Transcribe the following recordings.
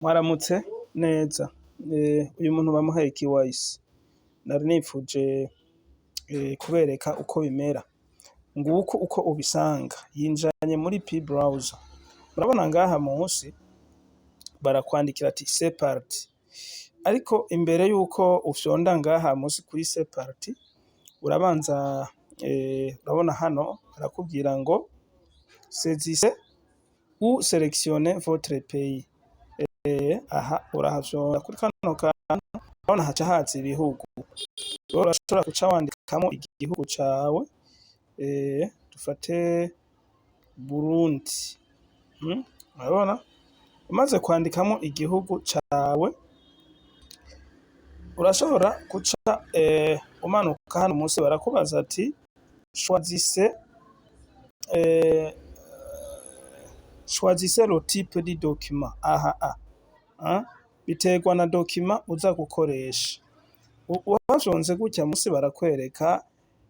Mwaramutse neza, uyu muntu bamuhaye KYC, nari nipfuje kubereka uko bimera, nguku uko ubisanga, yinjanye muri Pi browser, murabona ngaha musi barakwandikira ati c'est parti, ariko imbere yuko ufyonda ngaha musi kuri c'est parti, urabanza urabona hano barakubwira ngo saisissez ou sélectionnez votre pays, aha urahafyonda kuri kano kantu urabona haca haza ibihugu, urashobora guca wandikamwo igihugu cawe, dufate Burundi, urabona umaze kwandikamwo igihugu cawe urashobora guca umanuka hano musi barakubaza ati choisissez le type du document, aha biterwa na document uza gukoresha, uhafyonze gutya musi barakwereka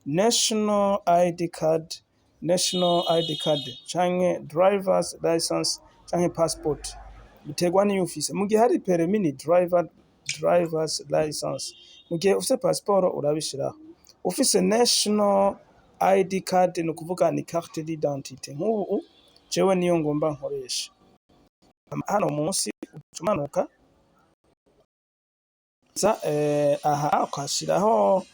national ID card, national ID card canke drivers licence canke passport, biterwa niyo ufise, mu gihe hari permis ni drivers licence, mu gihe ufise passport urabishiraho, ufise national ID card nukuvuga ni carte d'identité, nkubu jewe niyo ngomba nkoreshe, hano musi uca umanuka aha ukahashiraho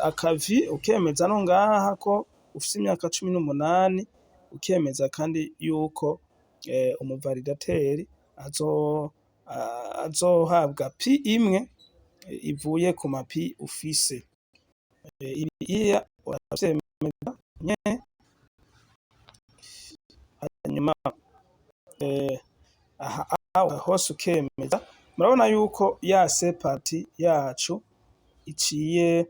akavi ukemeza no ngaha ko ufise imyaka 18, ukemeza kandi yuko umu validateur azohabwa Pi imwe ivuye ku ma Pi ufise, ibi uravyemeza nyene, hanyuma aha hose ukemeza, murabona yuko ya c'est parti yacu iciye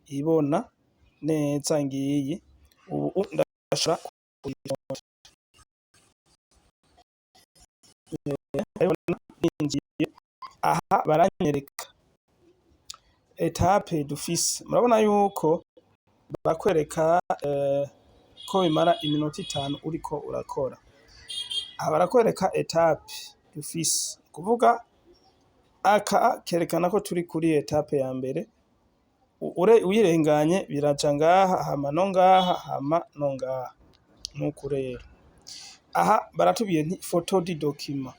ibona neza ngiyi, ubu ndashobora kuyifyonda, urabibona ninjiye aha baranyereka étape dufise, murabona yuko barakwereka ko bimara iminota 5 uriko urakora, aha barakwereka étape dufise, nukuvuga aka kerekana ko turi kuri étape ya mbere, uyirenganye biraja ngaha hama no ngaha hama no ngaha, nuku rero, aha baratubwiye nti photo du document,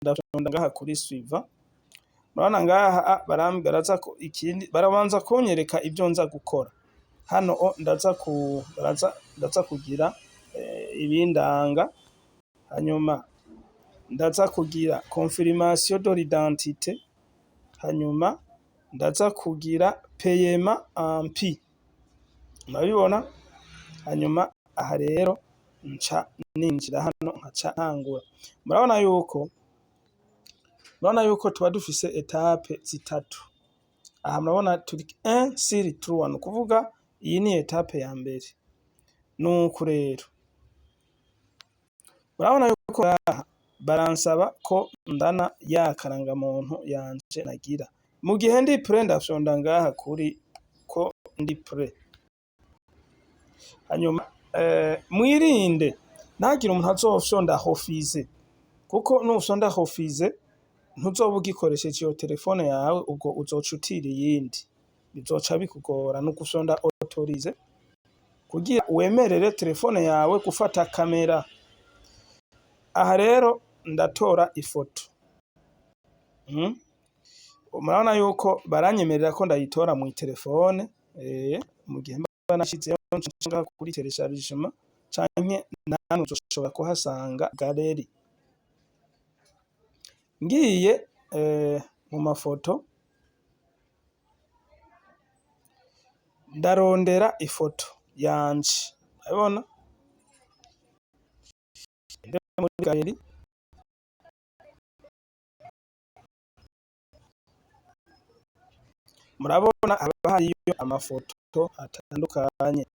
ndafyonda ngaha kuri suivant, murabona ngaha barabanza kunyereka ivyo nza gukora, hano ndaza kugira ibindanga, hanyuma ndaza kugira confirmation de l'identité, hanyuma ndaza kugira paiement en Pi, murabibona, hanyuma aha rero nca ninjira hano nkaca ntangura, murabona yuko tuba dufise étapes zitatu, aha murabona turi un sur trois, nukuvuga iyi ni étape ya mbere, nuku rero murabona yuko ngaha baransaba ko ndana ya karangamuntu yanje nagira, mu gihe ndi prêt ndafyonda ngaha kuri ko ndi prêt, hanyuma mwirinde ntihagire umuntu azofyonda refuser, kuko nufyonda refuser ntuzoba ugikoresheje iyo terefone yawe, ubwo uzoca utira iyindi, bizoca bikugora, nugufyonda autoriser kugira wemerere terefone yawe gufata kamera. Aha rero ndatora ifoto, murabona yuko baranyemerera ko ndayitora mw'iterefone, mu gihe mba nashizeho ngaha kuri téléchargement canke namwe uzoshobora kuhasanga galerie. Ngiye mu mafoto ndarondera ifoto yanje, urabibona muri galerie, murabona haba hariyo amafoto atandukanye.